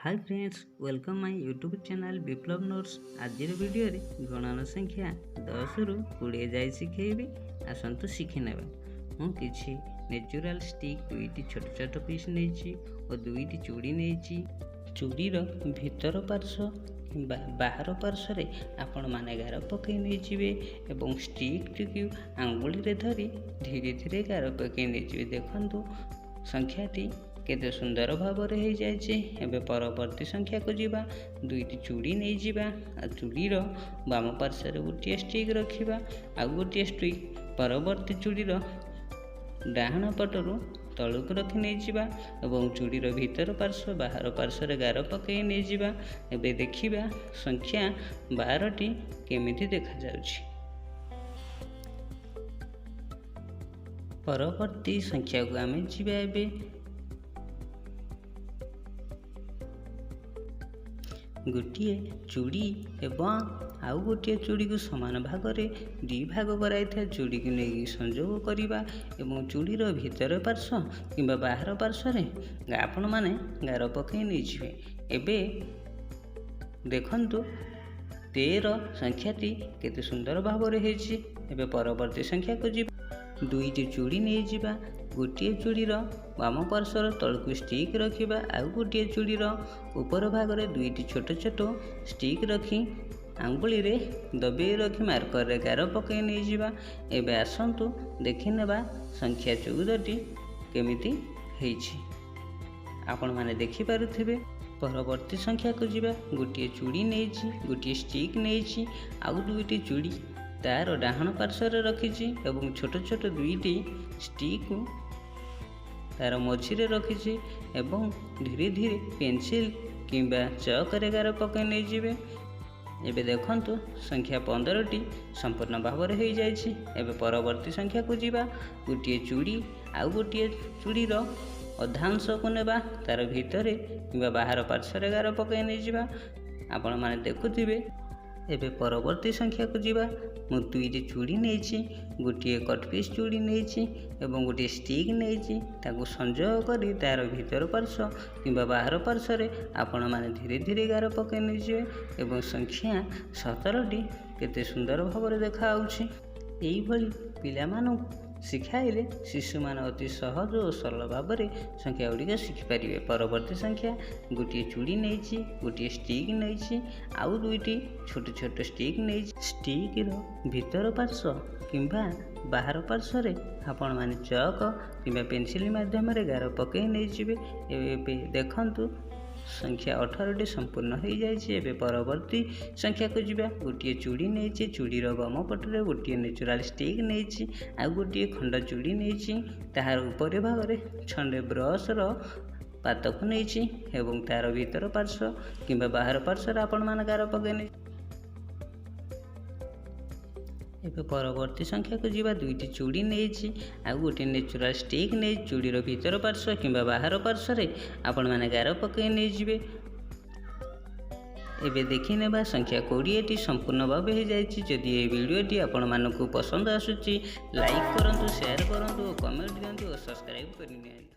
Hi friends, welcome my YouTube channel Biplab Notes. ଆଜିର ଭିଡ଼ିଓରେ ଗଣନ ସଂଖ୍ୟା 10ରୁ 20 ଯାଏ ଶିଖେଇବି। ଆସନ୍ତୁ ଶିଖିନେବା। ମୁଁ କିଛି ନ୍ୟାଚୁରାଲ୍ ଷ୍ଟିକ୍ ଦୁଇଟି ଛୋଟ ଛୋଟ ପିସ୍ ନେଇଛି ଓ ଦୁଇଟି ଚୁଡ଼ି ନେଇଛି। ଚୁଡ଼ିର ଭିତର ପାର୍ଶ୍ୱ କିମ୍ବା ବାହାର ପାର୍ଶ୍ୱରେ ଆପଣମାନେ ଗାର ପକାଇ ନେଇଯିବେ ଏବଂ ଷ୍ଟିକ୍ଟିକୁ ଆଙ୍ଗୁଳିରେ ଧରି ଧୀରେ ଧୀରେ ଗାର ପକାଇ ନେଇଯିବେ। ଦେଖନ୍ତୁ, ସଂଖ୍ୟାଟି କେତେ ସୁନ୍ଦର ଭାବରେ ହେଇଯାଇଛି। ଏବେ ପରବର୍ତ୍ତୀ ସଂଖ୍ୟାକୁ ଯିବା। ଦୁଇଟି ଚୁଡ଼ି ନେଇଯିବା ଆଉ ଚୁଡ଼ିର ବାମ ପାର୍ଶ୍ୱରେ ଗୋଟିଏ ଷ୍ଟିକ୍ ରଖିବା, ଆଉ ଗୋଟିଏ ଷ୍ଟିକ୍ ପରବର୍ତ୍ତୀ ଚୁଡ଼ିର ଡାହାଣ ପଟରୁ ତଳକୁ ରଖି ନେଇଯିବା ଏବଂ ଚୁଡ଼ିର ଭିତର ପାର୍ଶ୍ୱ, ବାହାର ପାର୍ଶ୍ୱରେ ଗାର ପକାଇ ନେଇଯିବା। ଏବେ ଦେଖିବା ସଂଖ୍ୟା 12ଟି କେମିତି ଦେଖାଯାଉଛି। ପରବର୍ତ୍ତୀ ସଂଖ୍ୟାକୁ ଆମେ ଯିବା। ଏବେ ଗୋଟିଏ ଚୁଡ଼ି ଏବଂ ଆଉ ଗୋଟିଏ ଚୁଡ଼ିକୁ ସମାନ ଭାଗରେ ଦୁଇ ଭାଗ କରାଇଥିବା ଚୁଡ଼ିକୁ ନେଇକି ସଂଯୋଗ କରିବା ଏବଂ ଚୁଡ଼ିର ଭିତର ପାର୍ଶ୍ୱ କିମ୍ବା ବାହାର ପାର୍ଶ୍ୱରେ ଆପଣମାନେ ଗାର ପକାଇ ନେଇଯିବେ। ଏବେ ଦେଖନ୍ତୁ, 13 ସଂଖ୍ୟାଟି କେତେ ସୁନ୍ଦର ଭାବରେ ହେଇଛି। ଏବେ ପରବର୍ତ୍ତୀ ସଂଖ୍ୟାକୁ ଯିବା। ଦୁଇଟି ଚୁଡ଼ି ନେଇଯିବା। ଗୋଟିଏ ଚୁଡ଼ିର ବାମ ପାର୍ଶ୍ୱର ତଳକୁ ଷ୍ଟିକ୍ ରଖିବା, ଆଉ ଗୋଟିଏ ଚୁଡ଼ିର ଉପର ଭାଗରେ ଦୁଇଟି ଛୋଟ ଛୋଟ ଷ୍ଟିକ୍ ରଖି ଆଙ୍ଗୁଳିରେ ଦବେଇ ରଖି ମାର୍କରରେ ଗାର ପକାଇ ନେଇଯିବା। ଏବେ ଆସନ୍ତୁ ଦେଖିନେବା ସଂଖ୍ୟା 14ଟି କେମିତି ହେଇଛି। ଆପଣମାନେ ଦେଖିପାରୁଥିବେ। ପରବର୍ତ୍ତୀ ସଂଖ୍ୟାକୁ ଯିବା। ଗୋଟିଏ ଚୁଡ଼ି ନେଇଛି, ଗୋଟିଏ ଷ୍ଟିକ୍ ନେଇଛି, ଆଉ ଦୁଇଟି ଚୁଡ଼ି ତାର ଡାହାଣ ପାର୍ଶ୍ୱରେ ରଖିଛି ଏବଂ ଛୋଟ ଛୋଟ ଦୁଇଟି ଷ୍ଟିକ୍କୁ ତାର ମଝିରେ ରଖିଛି ଏବଂ ଧୀରେ ଧୀରେ ପେନସିଲ୍ କିମ୍ବା ଚକରେ ଗାର ପକାଇ ନେଇଯିବେ। ଏବେ ଦେଖନ୍ତୁ, ସଂଖ୍ୟା 15ଟି ସମ୍ପୂର୍ଣ୍ଣ ଭାବରେ ହୋଇଯାଇଛି। ଏବେ ପରବର୍ତ୍ତୀ ସଂଖ୍ୟାକୁ ଯିବା। ଗୋଟିଏ ଚୁଡ଼ି ଆଉ ଗୋଟିଏ ଚୁଡ଼ିର ଅଧାଂଶକୁ ନେବା, ତାର ଭିତରେ କିମ୍ବା ବାହାର ପାର୍ଶ୍ୱରେ ଗାର ପକାଇ ନେଇଯିବା। ଆପଣମାନେ ଦେଖୁଥିବେ। ଏବେ ପରବର୍ତ୍ତୀ ସଂଖ୍ୟାକୁ ଯିବା। ମୁଁ ଦୁଇଟି ଚୁଡ଼ି ନେଇଛି, ଗୋଟିଏ କଟ୍ ପିସ୍ ଚୁଡ଼ି ନେଇଛି ଏବଂ ଗୋଟିଏ ଷ୍ଟିକ୍ ନେଇଛି। ତାକୁ ସଂଯୋଗ କରି ତା'ର ଭିତର ପାର୍ଶ୍ୱ କିମ୍ବା ବାହାର ପାର୍ଶ୍ୱରେ ଆପଣମାନେ ଧୀରେ ଧୀରେ ଗାର ପକାଇ ନେଇଯିବେ ଏବଂ ସଂଖ୍ୟା 17ଟି କେତେ ସୁନ୍ଦର ଭାବରେ ଦେଖାଯାଉଛି। ଏଇଭଳି ପିଲାମାନଙ୍କୁ ଶିଖାଇଲେ ଶିଶୁମାନେ ଅତି ସହଜ ଓ ସରଳ ଭାବରେ ସଂଖ୍ୟା ଗୁଡ଼ିକ ଶିଖିପାରିବେ। ପରବର୍ତ୍ତୀ ସଂଖ୍ୟା, ଗୋଟିଏ ଚୁଡ଼ି ନେଇଛି, ଗୋଟିଏ ଷ୍ଟିକ୍ ନେଇଛି, ଆଉ ଦୁଇଟି ଛୋଟ ଛୋଟ ଷ୍ଟିକ୍ ନେଇଛି। ଷ୍ଟିକ୍ର ଭିତର ପାର୍ଶ୍ୱ କିମ୍ବା ବାହାର ପାର୍ଶ୍ୱରେ ଆପଣମାନେ ଚକ୍ କିମ୍ବା ପେନସିଲ୍ ମାଧ୍ୟମରେ ଗାର ପକାଇ ନେଇଯିବେ। ଏବେ ଦେଖନ୍ତୁ, ସଂଖ୍ୟା 18ଟି ସମ୍ପୂର୍ଣ୍ଣ ହୋଇଯାଇଛି। ଏବେ ପରବର୍ତ୍ତୀ ସଂଖ୍ୟାକୁ ଯିବା। ଗୋଟିଏ ଚୁଡ଼ି ନେଇଛି, ଚୁଡ଼ିର ବାମ ପଟରେ ଗୋଟିଏ ନ୍ୟାଚୁରାଲ୍ ଷ୍ଟିକ୍ ନେଇଛି, ଆଉ ଗୋଟିଏ ଖଣ୍ଡ ଚୁଡ଼ି ନେଇଛି, ତାହାର ଉପରି ଭାଗରେ ଛଣ୍ଡେ ବ୍ରସ୍ର ପାତକୁ ନେଇଛି ଏବଂ ତାର ଭିତର ପାର୍ଶ୍ୱ କିମ୍ବା ବାହାର ପାର୍ଶ୍ୱରେ ଆପଣମାନେ ଗାର ପକାଇ ନେଇ। ଏବେ ପରବର୍ତ୍ତୀ ସଂଖ୍ୟାକୁ ଯିବା। ଦୁଇଟି ଚୁଡ଼ି ନେଇଛି, ଆଉ ଗୋଟିଏ ନ୍ୟାଚୁରାଲ୍ ଷ୍ଟିକ୍ ନେଇ ଚୁଡ଼ିର ଭିତର ପାର୍ଶ୍ୱ କିମ୍ବା ବାହାର ପାର୍ଶ୍ୱରେ ଆପଣମାନେ ଗାର ପକାଇ ନେଇଯିବେ। ଏବେ ଦେଖିନେବା ସଂଖ୍ୟା 20ଟି ସମ୍ପୂର୍ଣ୍ଣ ଭାବେ ହେଇଯାଇଛି। ଯଦି ଏହି ଭିଡ଼ିଓଟି ଆପଣମାନଙ୍କୁ ପସନ୍ଦ ଆସୁଛି, ଲାଇକ୍ କରନ୍ତୁ, ସେୟାର କରନ୍ତୁ ଓ କମେଣ୍ଟ ଦିଅନ୍ତୁ ଓ ସବସ୍କ୍ରାଇବ୍ କରିନିଅନ୍ତୁ।